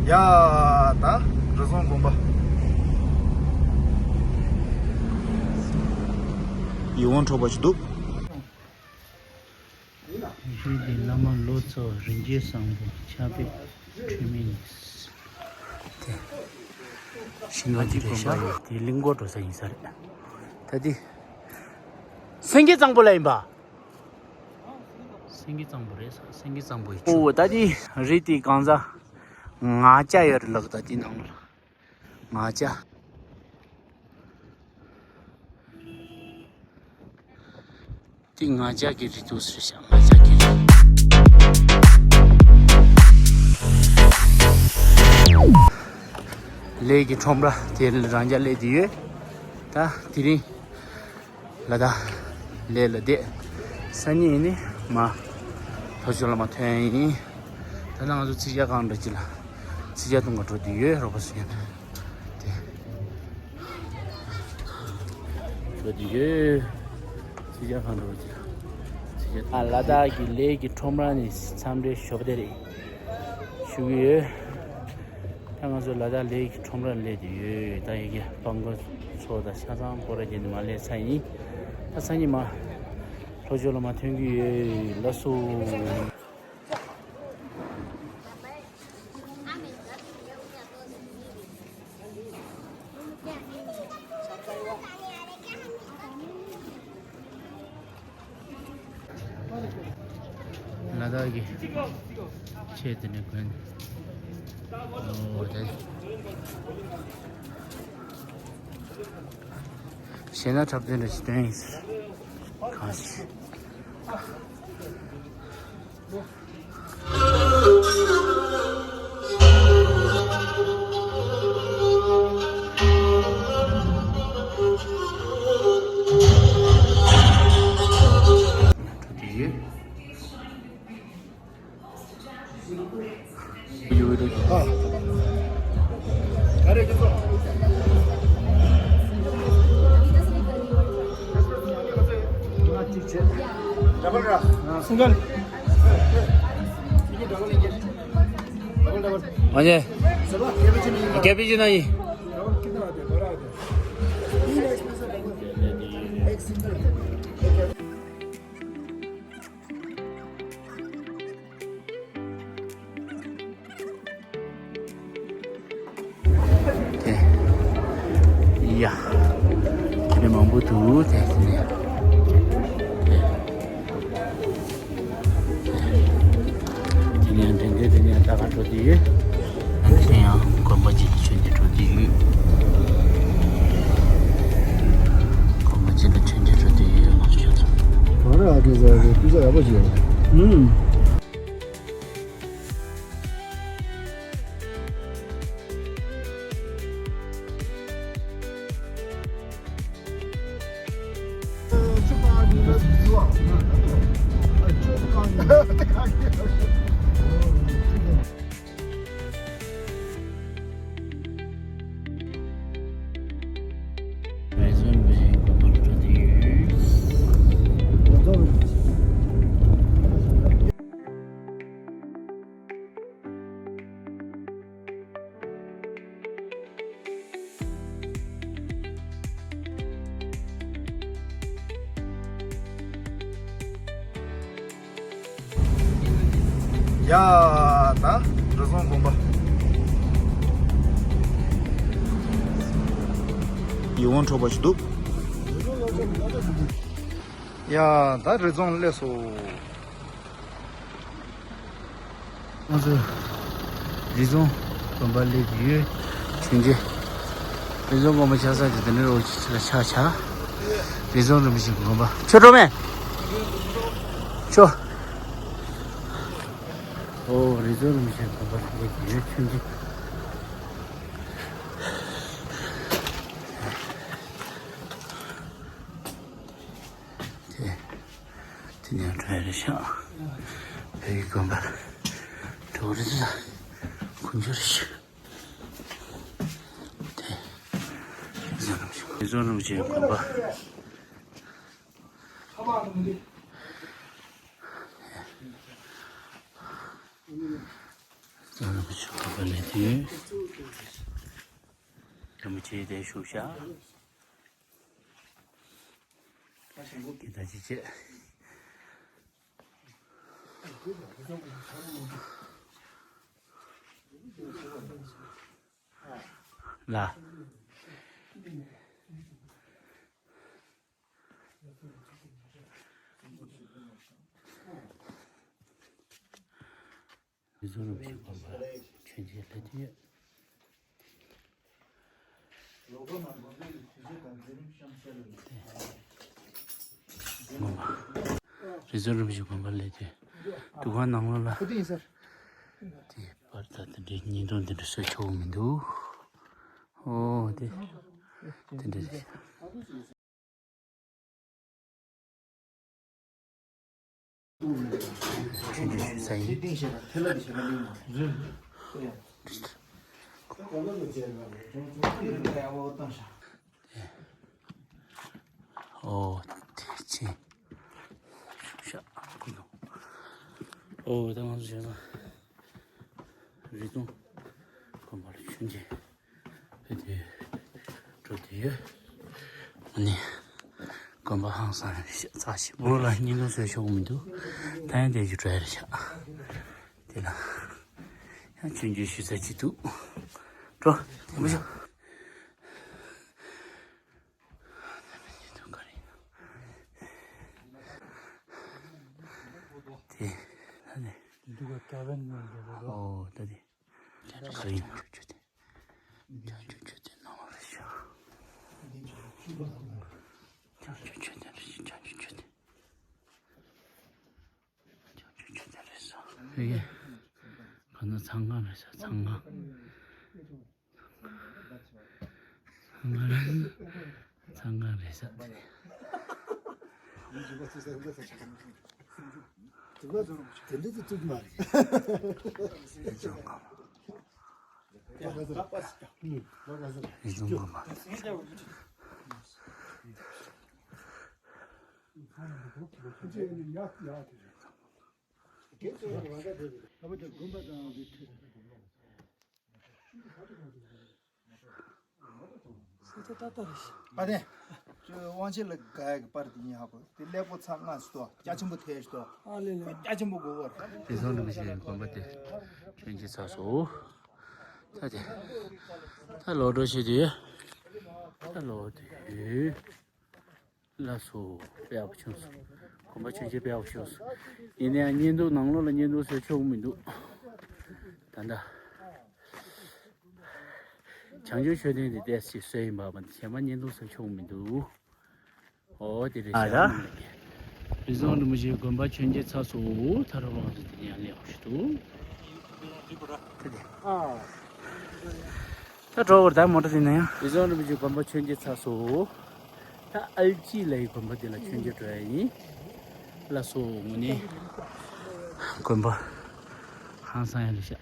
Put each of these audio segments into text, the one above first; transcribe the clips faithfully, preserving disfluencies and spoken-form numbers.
ཡ། ད་རི་རྫོང་དགོན་པ། ཡིད་དབང་འཕྲོག་པ་ཞིག་འདུག། རི་འདི་བླ་མ་ལོ་ཙཱ་བ་རིན་ཆེན་བཟང་པོ་ཕྱག་དཔེ་འཁྲུལ་མེད་ནས། དེ་ཤིང་སྡོང་གི་རེད་ཤག། དེ་གླིང་སྐོར་འགྲོ་ས་ཡིན་ས་རེད། ད་དེ་སེང་གེ་གཙང་པོ་ལ་ཡིན་པ། སེང་གེ་གཙང་པོ་རེད་ས། སེང་གེ་གཙང་པོ་ཡི་ཆུ། ཨོ། ད་དེ་རི་དེ་གང་ཟག་ང་ཅག་ཡོད་རེད་ལགས། ད་དེ་ནང་ལ་ང་ཅག། དེ་ང་ཅག་གི་རི་དུ་ཟེར་ཤག། ང་ཅག་གི་རི། ལས་ཀྱི་ཁྲོམ་ར་དེ་རང་རྐྱ་ལས་དེ་ཡོད། ད་དེ་རིང་ལ་དྭགས་ལས་ལ་བསྡད། སང་ཉིན་ནི་མ་ལྷོ་ཕྱོགས་ལ་མ་ཐོན་ཡིན། ད་ནང་ང་ཚོ་ཚིག་ཇ་ཁང་འདྲ་ཅིག་ལ་ཚིག་ཇ་འཐུང་ག་འགྲོ་དུས་ཡོད། རོགས་པ་སུ་ཡོད་ན་དེ་འགྲོ་དུས་ཡོད། ཚིག་ཇ་ཁང་འགྲོ་ཅིག་ལ་ཚིག་ཇ། ཨ། ལ་དྭགས་ཀྱི་ལས་ཀྱི་ཁྲོམ་ར་ནི་མཚམས་འདྲའི་ཞོ་པ་དེ་རེད། ཞུ་གི་ཡོད། ད་ང་ཚོ་ལ་དྭགས་ལས་ཀྱི་ཁྲོམ་ར་སླེབས་དུས་ཡོད། ད་ཡི་གེ་སྤང་གོ་ཚོ་དང་ཆ་ཚང་སྤོ་ར་བརྒྱབ་ནས་མར་སླེབས་ཚར་ཡིན། ད་སང་ཉིན་མ་ལྷོ་ཕྱོགས་ལ་མ་ཐོན་གི་ཡོད། ལགས་སོ། ལ་དྭགས་ཀྱི་ཆས་དེ་ནས་གོན། ཨོ་དེ། གཞས་སྣ་འཁྲབ་སྟོན་འདྲ་ཞིག་སྟོན་ཡིན་ཟེར། གང་ཞིག། Single. Oye, ¿qué pillín ahí? དེ། ཡ། དེ་ནས་མང་པོ་འདུག། དེ་དེ་ནས། དེ་ནས་འགྲེང་སྟོན་དེ་ནས་ད་ག་འགྲོ་དུས་ཡོད། དེ་ཡང་དགོན་པ་ཅིག་ལ་མཆོད་མཇལ་འགྲོ་དུས་ཡོད། དགོན་པ་ཅིག་ལ་མཆོད་མཇལ་འགྲོ་དུས་ཡོད། ང་ཚོ་ཆ་ཚང་། ག་རེ་ཨ་ཀེ་ཟེར་གི་སྐུ་ཚ་ཡག་པོ་ཅིག་ཡོད། ཨུམ། ཡ། ད་རི་རྫོང་དགོན་པ། ཡིད་དབང་འཕྲོག་པ་ཞིག་འདུག། ཡ། ད་རི་རྫོང་སླེབས་སོང་། ང་ཚོ་རི་རྫོང་དགོན་པ་སླེབས་ཡོད། མཆོད་མཇལ། རི་རྫོང་དགོན་པ་ཆགས་ས་དེ་དེ་ནས་རོགས་ཆེ་ལ་ཆགས་ཆགས། རི་རྫོང་རིན་པོ་ཆེ་དགོན་པ། ཆོ་འགྲོ་མེད། ཆོ། ཨོ། རི་རྫོང་རིན་པོ་ཆེ་དགོན་པ་སླེབས་ཡོད། མཆོད་མཇལ། དེ། དེ་ནས་འགྲོ་ཡ་རེད་ཤག། བོད་ཀྱི་དགོན་པར་འགྲོ་གི་རེད་ལ། དཀོན་མཆོག་རེད་ཤག། དེ། མི་ཚང་རིན་པོ་ཆེ། མི་ཚང་རིན་པོ་ཆེའི་དགོན་པ། ཞོགས་པ་ལས་དུས། རིན་པོ་ཆེ་དེ་བཞུགས་ཤག་དེ་ད་ཅི་བྱེད། ལ། རི་ཟུར་རིན་པོ་ཆེ་དགོན་པ་མཆོད་མཇལ་སླེབས་དུས། རི་ཟུར་རིན་པོ་ཆེ་དགོན་པ་སླེབས་དུས། འདུ་ཁང་ནང་ལོགས་ལ། དེ་པར་ད་དེ་འདྲའི་བརྙན་ཐུང་དེ་འདྲ་བཟོ་ཆོག་མི་འདུག་ཨོ་དེ། དེ་འདྲ་རེད། ཆུ་འདྲ་ཞུ་ས་ཡིན། ཨོ་དེ་ཕྱིན། ཤ་ཀུན་ཏུ། ཨོ་ད་ང་ཚོ་བྱས་ན་རི་ཐུང་དགོན་པ་ལ་མཆོད་མཇལ་ཕེབས་དུས་འགྲོ་དུས་ཡོད། ཨ་ནི་དགོན་པ་ཧང་སང་རེད་ཤག་རྩ་ཆེན་པོ་ལ་བརྙན་ཐུང་བཟོས་ཆོག་གི་མི་འདུག་ད་ཡང་དེ་ཞུ་འགྲོ་ཡ་རེད་ཤག་དེ་ལ་ཡང་མཆོད་མཇལ་ཞུ་ས་ཅིག་འདུག་འགྲོ། དེ་མ་ཤོག་དེ་ད་དེ། འདུག་ག་ཀ་བན་ནས་འདུག་ག་ཨོ་ད་དེ། ད་ག་ཡིན། ཆོས་ཆོས་དེ། བྱང་ཆུབ་མཆོད་རྟེན་ནང་ལ་རེད་ཤག་བྱང་ཆུབ་མཆོད་རྟེན་རེད་ཤག་བྱང་ཆུབ་མཆོད་རྟེན། བྱང་ཆུབ་མཆོད་རྟེན་རེད་ཤག་ཨེ། ག་ན་ཚང་ཁང་རེད་ཤག་ཚང་ཁང་། ཚང་ཁང་རེད་ཤག་དེ་འདྲ་ཅིག་ཐུག་མ་རེད། ཨེ་ཙང་ཁང་། ཨེ་ཙང་ཁང་། ཨ་དེ། ཁྱོད་དབང་ཆེན་ལ་དགའ་ཡག་གི་པར་དེ་ཉག་གོ་དེ་ཀླད་ཀོར་ཚར་ལྔ་ཞིག་ཏོ། རྒྱ་ཆེན་པོ་ཐལ་ཞིག་ཏོ། ཨ་ལེ་ལེ། རྒྱ་ཆེན་པོ་དགོས་པར། དེ་ཚོ་ནི་མི་ཤེས་དགོན་པ་དེ་ཁྱོད་ཀྱིས་ཚར་སོ། ད་དེ། ད་ལོག་འགྲོ་བྱེད་དུས། ད་ལོག་དུས། ལགས་སོ། དཔེ་ཡག་པོ་བྱུང་སོང་། དགོན་པ་མཆོད་མཇལ་དཔེ་ཡག་པོ་བྱུང་སོང་། ཡིན་ནའང་བརྙན་ཐུང་ནང་ལོགས་ལ་བརྙན་ཐུང་བཟོ་ཆོག་གི་མི་འདུག་ད་ལྟ། བྱང་ཆུབ་མཆོད་རྟེན་དེ་ཏོག་ཙམ་བཟོས་ཡིན་པ་མ་གཏོགས་གཞན་པ་བརྙན་ཐུང་བཟོ་ཆོག་གི་མི་འདུག་ཨོ་དེ་རེད་ཤག་རི་རྫོང་རིན་པོ་ཆེའི་དགོན་པ་མཆོད་མཇལ་ཚར་སོང་། ད་རུང་རང་ཚོ་དེ་ནས་ཡར་སླེབས་པ་ཞིག་འདུག་ད་འགྲོ་བར་ད་མོ་ཊ་དེ་ན་ཡང་། རི་རྫོང་རིན་པོ་ཆེའི་དགོན་པ་མཆོད་མཇལ་ཚར་སོང་། ད་ཨལ་ཅི་ལའི་དགོན་པ་དེ་ལ་མཆོད་མཇལ་འགྲོ་ཡ་ཡིན། ལགས་སོ། དངོས་གནས་དགོན་པ་ཧང་སང་ཡ་རེད་ཤག་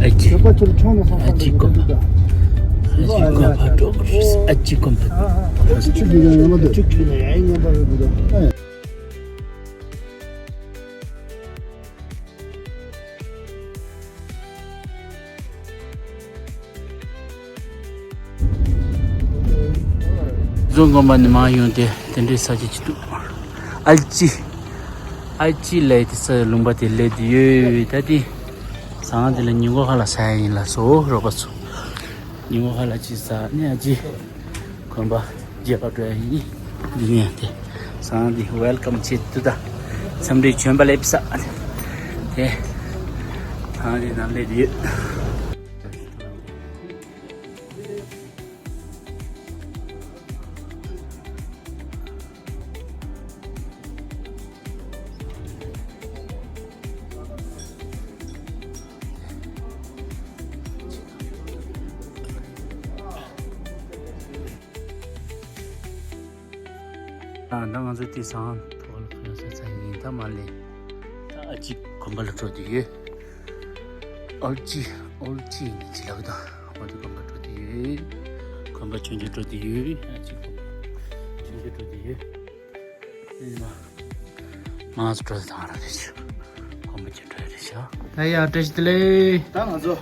ཨ་ཅི་དགོན་པ། ཨ་ཅི་དགོན་པ་འགྲོ་དགོས་རེད། ཨ་ཅི་དགོན་པ། ཨ་ཅི་དགོན་པ། རྫོང་དགོན་པ་ནས་མར་ཡོང་སྟེ་དེ་འདྲའི་ས་ཆ་ཅིག་འདུག་ཨལ་ཅི། ཨལ་ཅི་ལའི་དེ་ས་ལུང་པ་དེ་སླེབས་ཏེ་ཡོད། ད་དེ་ཟངས་དེ་ལ་ཉིན་གུང་ཁ་ལག་ཟ་ཡ་ཡིན། ལགས་སོ་རོགས་པ་ཚོ། ཉིན་གུང་ཁ་ལག་ཅིག་ཟ་ནས་ཨ་ཅི་དགོན་པ་མཇལ་ཁ་འགྲོ་ཡ་ཡིན། འདི་ནས་དེ་ཟངས་དེ་ཝེལ་ཀམ་བྱེད་དུ་ད་འཚམས་འདྲི་བྱོན་པ་ལེབ་ས་དེ་ཟངས་དེ་ནང་སླེབས་ཡོད། ད་ང་ཚོ་དེ་སང་ཐོག་ལ་ཁོ་ཡང་ས་ཚ་ཡིན་ད་མ་ལེ། ད་ཨ་ཅི་དགོན་པ་ལ་འགྲོ་དུས་ཡོད། ཨོལ་ཅི་ཨོལ་ཅི་ཡིན་ཅི་ལགས་ད། ཨོ་དེ་དགོན་པ་འགྲོ་དུས་ཡོད། དགོན་པ་མཆོད་མཇལ་འགྲོ་དུས་ཡོད། ཨ་ཅི་དགོན་པ་མཆོད་མཇལ་འགྲོ་དུས་ཡོད། ཨེ་མ། མང་སུ་འགྲོ་དང་ར་རེ་ཆུ། དགོན་པ་ཅི་འགྲོ་རེ་ཤག་ད་ཡ་བཀྲ་ཤིས་བདེ་ལེགས། ད་ང་ཚོ་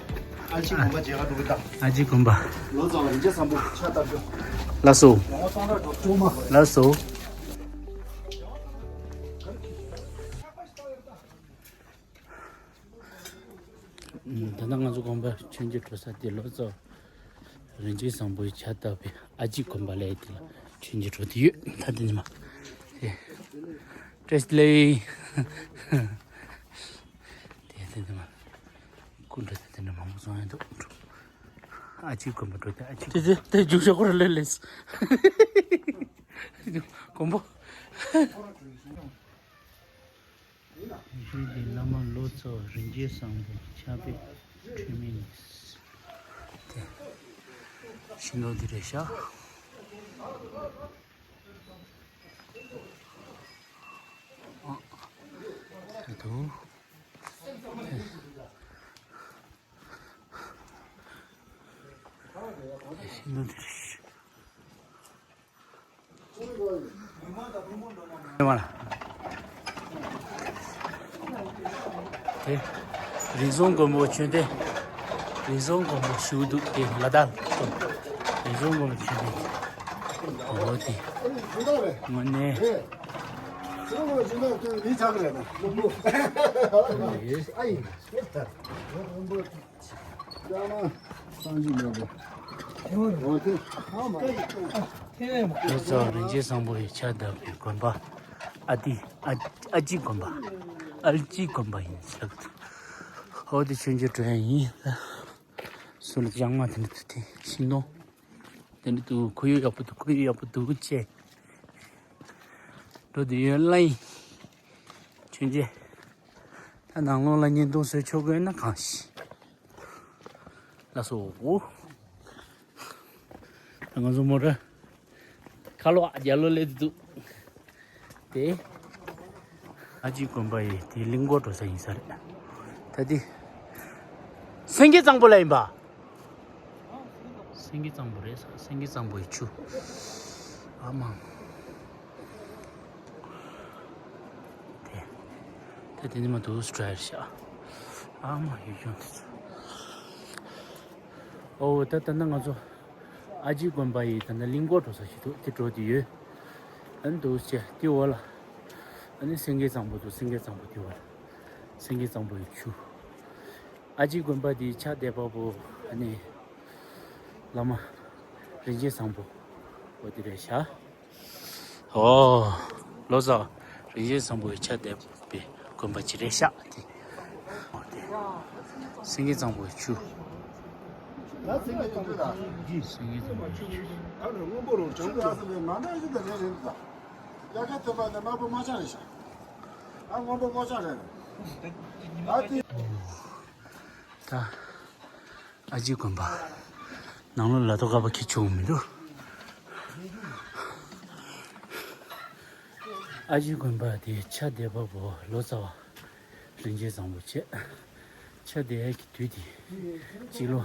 ཨ་ཅི་དགོན་པ་མཇལ་ག་འགྲོ་གི་ད། ཨ་ཅི་དགོན་པ། ལོ་ཙཱ་བ་རིན་ཆེན་བཟང་པོ་ཕྱག་བཏབ་རྒྱུ། ལགས་སོ། ལོ་ངོ་སྟོང་ཕྲག་དྲུག་ཅུ་མ། ལགས་སོ། ད་ལྟ་ང་ཚོ་དགོན་པ་མཆོད་མཇལ་འགྲོ་ས་དེ་ལོ་ཙཱ་བ་རིན་ཆེན་བཟང་པོའི་ཕྱག་བཏབ་པའི་ཨ་ཅི་དགོན་པ་ལས་དེ་ལ་མཆོད་མཇལ་འགྲོ་དུས་ཡོད། ད་དེ་ནི་མ་དེ་བཀྲ་ཤིས་བདེ་ལེགས། དེ་དེ་དེ་མ་སྐུ་འདྲ་དེ་དེ་འདྲ་མང་པོ་སོང་ཡོད་འདུག་ཨ་ཅི་དགོན་པ་འགྲོ་དེ་ཨ་ཅི་དེ་དེ་དེ་རྒྱུག་ཤོག་ཁོ་ར་ལེ་ལེས་དགོན་པོ། ཞུས་ཏེ་བླ་མ་ལོ་ཙཱ་བ་རིན་ཆེན་བཟང་པོ་ཕྱག་དཔེ་འཁྲུལ་མེད་ནས། དེ་ཤིང་ཏོག་འདི་རེད་ཤག་ཨ། དེ་དུ། དེ་ཤིང་ཏོག་འདི་རེད་ཤག་དེ་རིགས་གསུམ་མགོན་པོ་མཆོད་རྟེན། རིགས་གསུམ་མགོན་པོ་བཞུགས་འདུག་དེ་ལ་དྭགས་རིགས་གསུམ་མགོན་པོ་མཆོད་རྟེན། འོ་དེ་དངོས་གནས། ལོ་ཙཱ་བ་རིན་ཆེན་བཟང་པོ་ཡི་ཕྱག་བཏབ་པའི་དགོན་པ། ཨ་ཏི་ཨ་ཨ་ཅི་དགོན་པ། ཨལ་ཅི་དགོན་པ་ཡིན་ཟེར་གི་འདུག་འོ་དེ་མཆོད་མཇལ་འགྲོ་ཡ་ཡིན། སུ་ལ་ལྕང་མ་དེ་འདྲ་འདུག་དེ་ཤིང་སྡོང་དེ་འདྲ་འདུག་ཁོར་ཡུག་ཡག་པོ་འདུག་ཁོར་ཡུག་ཡག་པོ་འདུག་ཅེས། འགྲོ་དུས་ཡོད་ལ་ཡིན། མཆོད་མཇལ། ད་ནང་ལོགས་ལ་བརྙན་ཐུང་བཟོས་ཆོག་གི་ཡོད་ན་གང་ཞིག་ལགས་སོ། ད་ང་ཚོ་མོ་ཊ་ཁ་ལོ་རྒྱ་ལོ་སླེབས་འདུག་དེ་ཨ་ཅི་དགོན་པ་ཡི་དེ་གླིང་སྐོར་འགྲོ་ས་ཡིན་ས་རེད། ད་དེ་སེང་གེ་གཙང་པོ་ལ་ཡིན་པ། སེང་གེ་གཙང་པོ་རེད་ས། སེང་གེ་གཙང་པོ་ཡི་ཆུ། ཨ་མ། དེ། དེ་དེ་ནི་མ་འདུག་སི་ཊ་ཡལ་ཤག་ཨ་མ་ཡུལ་ལྗོངས་དེ་ཚོ། ཨོ་ད་ད་ནི་ང་ཚོ་ཨ་ཅི་དགོན་པ་ཡི་ད་ནི་གླིང་སྐོར་འགྲོ་ས་ཞིག་འདུག་དེ་འགྲོ་དེ་ཡོད། ཨ་ནི་འདུག་ཅེ་དེ་འོག་ལ། ཨ་ནི་སེང་གེ་གཙང་པོ་འདུག་སེང་གེ་གཙང་པོ་དེ་འོག་ལ། སེང་གེ་གཙང་པོ་ཡི་ཆུ། ཨ་ཅི་དགོན་པ་དེའི་ཕྱག་འདེབས་པ་པོ་ཨ་ནི་བླ་མ་རིན་ཆེན་བཟང་པོ་འོ་དེ་རེད་ཤག་ཨོ། ལོ་ཙཱ་བ་རིན་ཆེན་བཟང་པོའི་ཕྱག་འདེབས་པའི་དགོན་པ་ཅིག་རེད་ཤག་དེ། ཨོ་དེ། སེང་གེ་གཙང་པོའི་ཆུ། སེང་གེ་གཙང་པོའི་ཆུ། ད། ཨ་ཅི་དགོན་པ། ནང་ལོགས་ལ་ཐོ་ཁ་པ་ཁྱི་ཆུང་མི་འདུག་ཨ་ཅི་དགོན་པ་དེ་ཕྱག་འདེབས་པ་པོ་ལོ་ཙཱ་བ་རིན་ཆེན་བཟང་པོ་བྱས། ཕྱག་འདེབས་ཀྱི་དུས་དེ་སྤྱི་ལོ་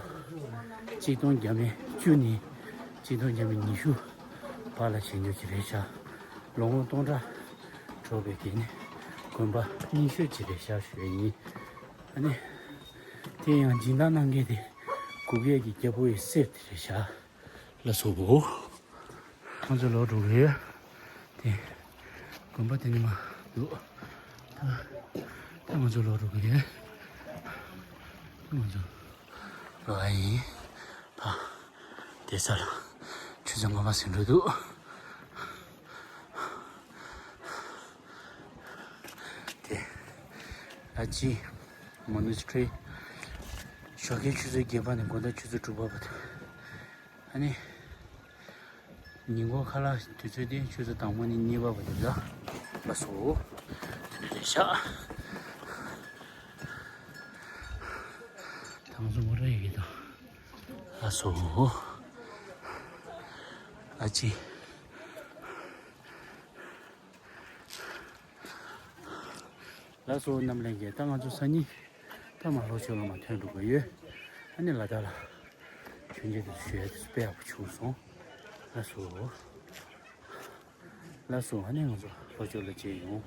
གཅིག་སྟོང་བརྒྱ་མེད་བཅུ་ནས་གཅིག་སྟོང་བརྒྱ་མེད་ཉི་ཤུ་བར་ལ་བྱེད་འགྱུར་གྱི་རེད་ཤག་ལོ་ངོ་སྟོང་ཕྲག་འགྲོ་བའི་གི་ནི་དགོན་པ་རྙིང་ཤོས་ཅིག་རེད་ཤག་ཞུ་ཡ་ཡིན། ཨ་ནི། དེ་ཡང་སྦྱིན་བདག་གནང་མཁན་དེ་གུ་གེ་གི་རྒྱལ་པོ་ཡི་སྲས་དེ་རེད་ཤག་ལ་སོགས་པོ། ང་ཚོ་ལོག་འགྲོ་གི་ཡོད། དེ་དགོན་པ་དེ་ནི་མ་འདུག་ད་ང་ཚོ་ལོག་འགྲོ་གི་ཡོད། ང་ཚོ་ལོག་ཨ་ཡིན། ཕ། དེ་ས་ལ་ཆུ་ཚོད་ལྔ་པ་ཟིན་འགྲོ་འདུག་དེ། ཨ་ཅི། མོ་ནུ་སི་ཊི་རི། ཞོགས་ཀའི་ཆུ་ཚོད་བརྒྱད་པ་ནས་དགོང་དག་ཆུ་ཚོད་དྲུག་པ་བར་དུ། ཨ་ནི། ཉིན་གུང་ཁ་ལག་དུས་ཚོད་དེ་ཆུ་ཚོད་དང་པོ་ནས་གཉིས་པ་བར་དུ་ལ། ལ་སོ། དེ་ནས་ལས་ཤག་དང་སོ་མོ་ར་ཡི་གི་དང་། ལ་སོ། ཨ་ཅི། ལགས་སོ་རྣམ་ལྷན་རྒྱས། ད་ང་ཚོ་སང་ཉིན་ད་མར་ལྷོ་ཕྱོགས་ལ་མར་ཐོན་འགྲོ་གི་ཡོད། ཨ་ནི་ལ་དྭགས་ལ་མཆོད་མཇལ་དེ་ཚོ་ཞུ་ཡ་དེ་ཚོ་དཔེ་ཡག་པོ་བྱུང་སོང་། ལགས་སོ། ལགས་སོ། ཨ་ནི་ང་ཚོ་ལྷོ་ཕྱོགས་ལ་མཇལ་ཡོང་།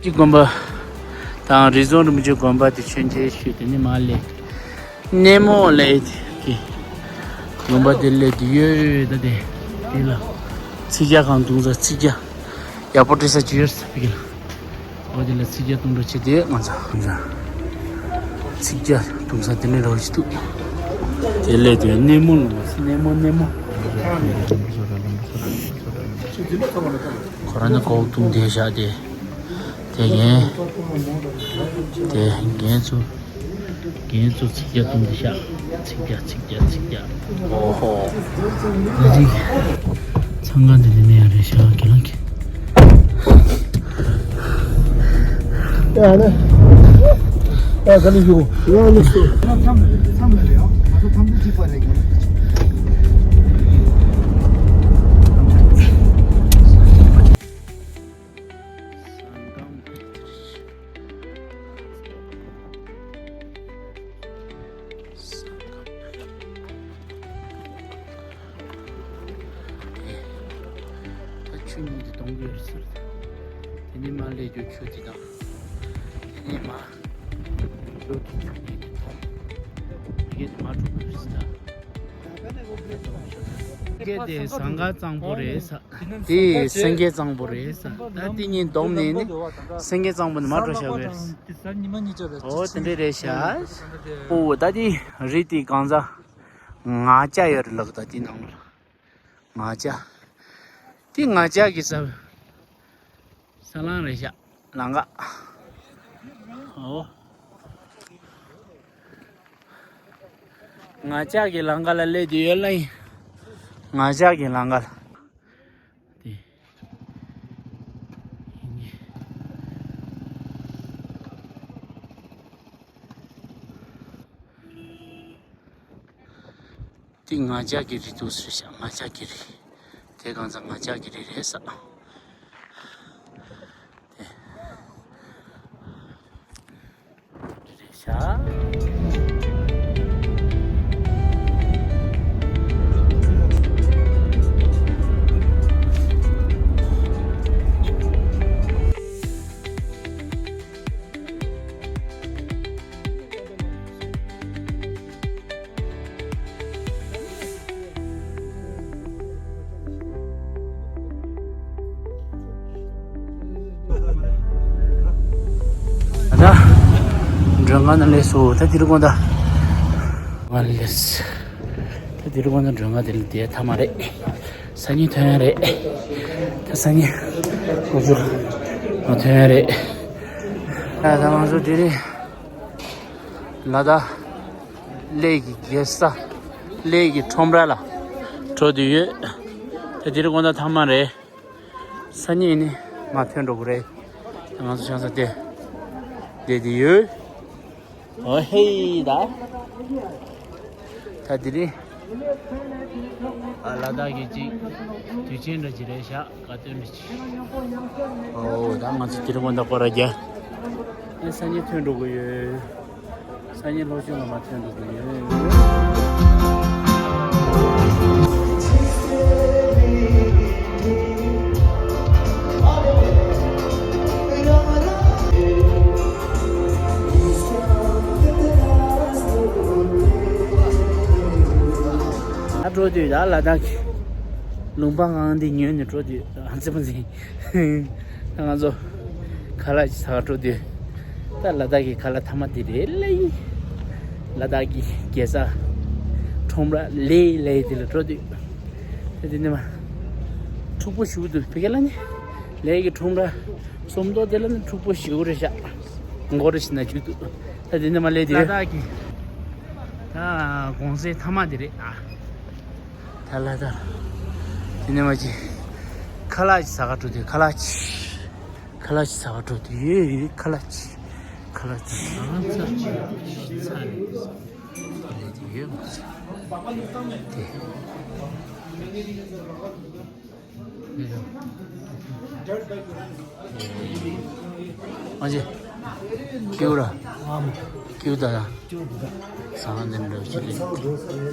ཅིག་དགོན་པ་དང་རི་རྫོང་རིན་པོ་ཆེ་དགོན་པ་དེ་མཆོད་མཇལ་ཞུས། དེ་ནས་མར་སླེབས། སྣེ་མོ་ལ་ཡོད་ཀྱི་དགོན་པ་དེ་སླེབས་དེ་ཡོད། ད་དེ་དེ་ལ་ཚིག་རྒྱག་གང་བཏུང་ས་ཚིག་རྒྱག་ཡག་པོ་བྲིས་ས་ཅིག་ཡོད་ས་ཕ་གི་ལ། འོ་དེ་ལ་ཚིག་རྒྱག་བཏུང་འགྲོ་བྱེད་དེ་ང་ཚོ་ཚིག་རྒྱག་བཏུང་ས་དེ་ནས་རོགས་ཅིག་འདུག་དེ་སླེབས་དེ་སྣེ་མོ་ལ་སྣེ་མོ་སྣེ་མོ། ཁོ་རང་ནི་གོག་བཏུང་དེ་བཞག་དེ། དེ་རྒན། དེ་རྒན་ཚོ། རྒན་ཚོ་ཚིག་རྒྱག་བཏུང་དེ་བཞག་ཚིག་རྒྱག་ཚིག་རྒྱག་ཚིག་རྒྱག་ཨོ་ཧོ། ཨ་ཅིག་ཚང་ག་འདི་ནི་མེད་ཡ་རེད་ཤག་ཁྱེད་རང་གི་ཡ་ནི། ཡ་ག་ནས་ཡོང་། ཡ་ནི་སུ། མཚམས་མཚམས་ལ་རེད་ཨ། ང་ཚོ་མཚམས་འདི་གཅིག་པ་རེད། ད་ཆུ་གཉིས་དེ་གཏོང་གི་ཡོད་ཟེར། དེ་ནས་མར་སླེབས་རྒྱུ་ཆུ་དེ་དང་། དེ་ནས་མར་ཆུ་དེ་ཆུ་གཉིས་དེ་གཏོང་། དེ་གས་དེ་མར་འགྲོ་གི་ཡོད་ཟེར་ད། དེ་གས་དེ་ཟངས་དཀར་གཙང་པོ་རེད་ས། དེ་སེང་གེ་གཙང་པོ་རེད་ས། ད་དེ་གཉིས་བསྡོམས་ནས་ནི་སེང་གེ་གཙང་པོ་ནི་མར་འགྲོ་བཞག་གི་རེད། འོ་དེ་འདྲ་རེད་ཤག་ཨོ་ད་དེ་རི་དེ་གང་ཚ་ང་ཅག་ཡོད་རེད་ལབ་ད་དེ་ནང་ལ་ང་ཅག་དེ་ང་ཅག་གི་ས་ས་ལང་རེད་ཤག་ལང་ཀ་ཨོ། ང་ཅག་གི་ལང་ཀ་ལ་སླེབས་དུས་ཡོད་ལ་ཡིན། ང་ཅག་གི་ལང་ཀ་ལ། དེ། དེ་ང་ཅག་གི་རི་འདུག་ཟེར་ཤག་ང་ཅག་གི་རི། དེ་གང་ཚ་ང་ཅག་གི་རི་རེད་ས། དེ། ད་མགྲོན་ཁང་ནང་སླེབས་སོང་། ད་དེ་རུ་དགོང་དག་ང་སླེབས། ད་དེ་རུ་དགོང་དག་མགྲོན་ཁང་དེ་ལ་བསྡད་ཐབས་མ་རེད། སང་ཉིན་ཐོན་ཡ་རེད། ད་སང་ཉིན་ལྷོ་ཕྱོགས་ལ་ཐོན་ཡ་རེད། ད་ད་ང་ཚོ་དེ་རིང་ལ་དྭགས་གླེ་གི་རྒྱལ་ས་གླེ་གི་ཁྲོམ་ར་ལ་འགྲོ་དུས་ཡོད། ད་དེ་རིང་དགོང་དག་ཐ་མ་རེད། སང་ཉིན་ནི་མར་ཐོན་འགྲོ་གི་རེད། ད་ང་ཚོ་ཆང་ས་དེ་བསྡད་དེ་ཡོད། ཨོ་ཧེ་ད། ད་དེ་རིང་ཨ་ལ་དྭགས་ཀྱི་ཅིག་དུས་ཆེན་འདྲ་ཅིག་རེད་ཤག་དགའ་སྟོན་འདྲ་ཅིག་ཨོ་ད་ང་ཚོ་དེ་རིང་དགོང་དག་སྐོར་ར་རྒྱག་ཨེ་སང་ཉིན་ཐོན་འགྲོ་གི་ཡོད། སང་ཉིན་ལྷོ་ཕྱོགས་ལ་མར་ཐོན་འགྲོ་གི་ཡོད། ད་འགྲོ་དུས་ད་ལ་དྭགས་ཀྱི་ལུང་པ་ངང་འདི་ཉོས་ནས་འགྲོ་དུས་ཨ་ཙི་པ་ཙི། ད་ང་ཚོ་ཁ་ལག་ཅིག་ཟ་ག་འགྲོ་དུས་ད་ལ་དྭགས་ཀྱི་ཁ་ལག་ཐ་མ་དེ་རེད་ལ་ཡིན། ལ་དྭགས་ཀྱི་རྒྱལ་ས་ ཁྲོམ་ར་ལས་ལས་དེ་ལ་འགྲོ་དུས། ད་དེ་ནས་མ། འཁྲུག་པོ་ཞུ་འདུག་བི་གེ་ལ་ནི། ལས་ཀྱི་ཁྲོམ་ར། སུམ་མདོ་དེ་ལ་ནི་འཁྲུག་པོ་ཞུ་རེ་ཤག་མགོ་རེ་ཞིག་ན་འཇུ་འདུག་ད་དེ་ནས་མ་ལས་དེ། ལ་དྭགས་ཀྱི། ད་གོང་སའི་མཐའ་མ་དེ་རེད་ཨ། ད་ལ་དྭགས། དེ་ནས་མ་ཅི། ཁ་ལག་ཅིག་ཟ་ག་འགྲོ་དུས་ཁ་ལག་ཅིག་ཁ་ལག་ཅིག་ཟ་བ་འགྲོ་དུས་ཡོད་ཡོད་ཁ་ལག་ཅིག་ཁ་ལག་ཅིག་ཨང་ཚ་ཅིག་ཚ་རེད། ལས་དུས་ཡོད་མ་ཚ། དེ། ཨ་ཅེ། ཀིའུ་ར། ཀིའུ་ད་ཡ། སང་ནན་རོ་ཅི་ལི། དེ།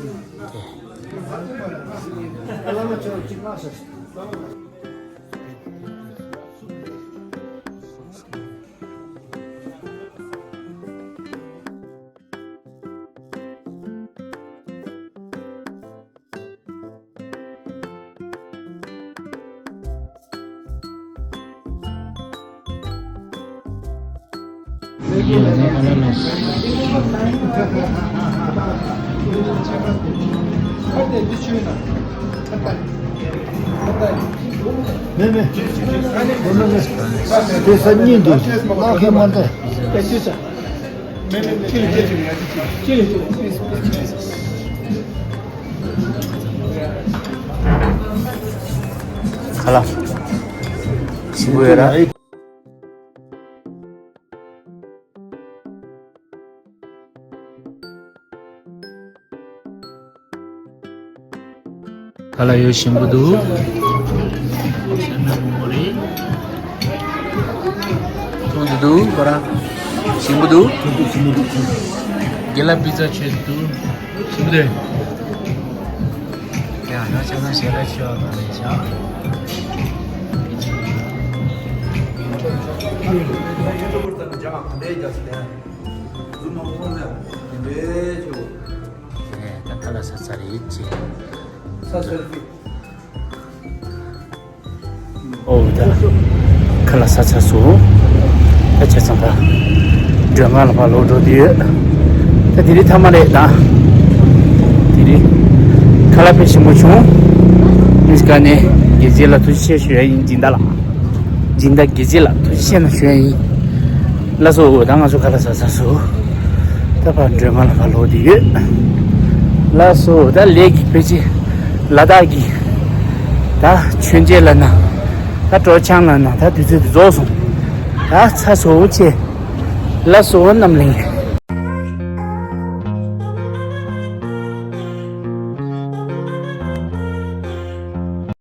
མེད་མེད། དེ་ས་གཉིས་འདུག་ལག་ཁེ་མ་འདུག་ཁ་ལག་ཞིམ་པོ་ཡོད་ར། ཁ་ལག་ཡོད་ཞིམ་པོ་འདུག་ཞིམ་པོ་རེད། ཐུང་དུ་འདུག་ཁོ་རང་ཞིམ་པོ་འདུག་དགེ་ལགས་པི་ཛ་མཆོད་འདུག་ཞིམ་པོ་འདུག་ཡང་ན་ཆ་ཚང་ཞལ་ལག་མཆོད་པ་དང་ལས་བྱ། ད་ཁ་ལག་ཟ་ཚར་རེད་ཅེས། ཨོ་ད་ཁ་ལག་ཟ་ཚར་སོང་། ད་ཆ་ཚང་ད་མགྲོན་ཁང་ལ་ཕར་ལོག་འགྲོ་དུས་ཡོད། ད་དེ་རིང་མཐའ་མ་རེད་ད། དེ་རིང་ཁ་ལག་དཔེ་ཞིམ་པོ་བྱུང་། ཨིན་སི་ཀ་ནས་དགེ་རྒྱས་ལ་ཐུགས་རྗེ་ཆེ་ཞུ་ཡ་ཡིན་སྦྱིན་བདག་ལགས། སྦྱིན་བདག་དགེ་རྒྱས་ལ་ཐུགས་རྗེ་ཆེ་གནང་ཞུ་ཡ་ཡིན། ལགས་སོ་ད་ང་ཚོ་ཁ་ལག་ཟ་ཚར་སོང་། ད་ཕར་མགྲོན་ཁང་ལ་ཕར་ལོག་དེ་ཡོད། ལགས་སོ་ད་ལས་ཀྱི་ཕལ་ཆེར་ལ་དྭགས་ཀྱི་ད་མཆོད་མཇལ་ལ་ན་ད་གྲོ་ཆང་ལ་ན་ད་དུས་ཚོད་དེ་རྫོགས་སོང་། ད་ཚ་སོ་ཆེ། ལགས་སོ་རྣམ་གླིང་།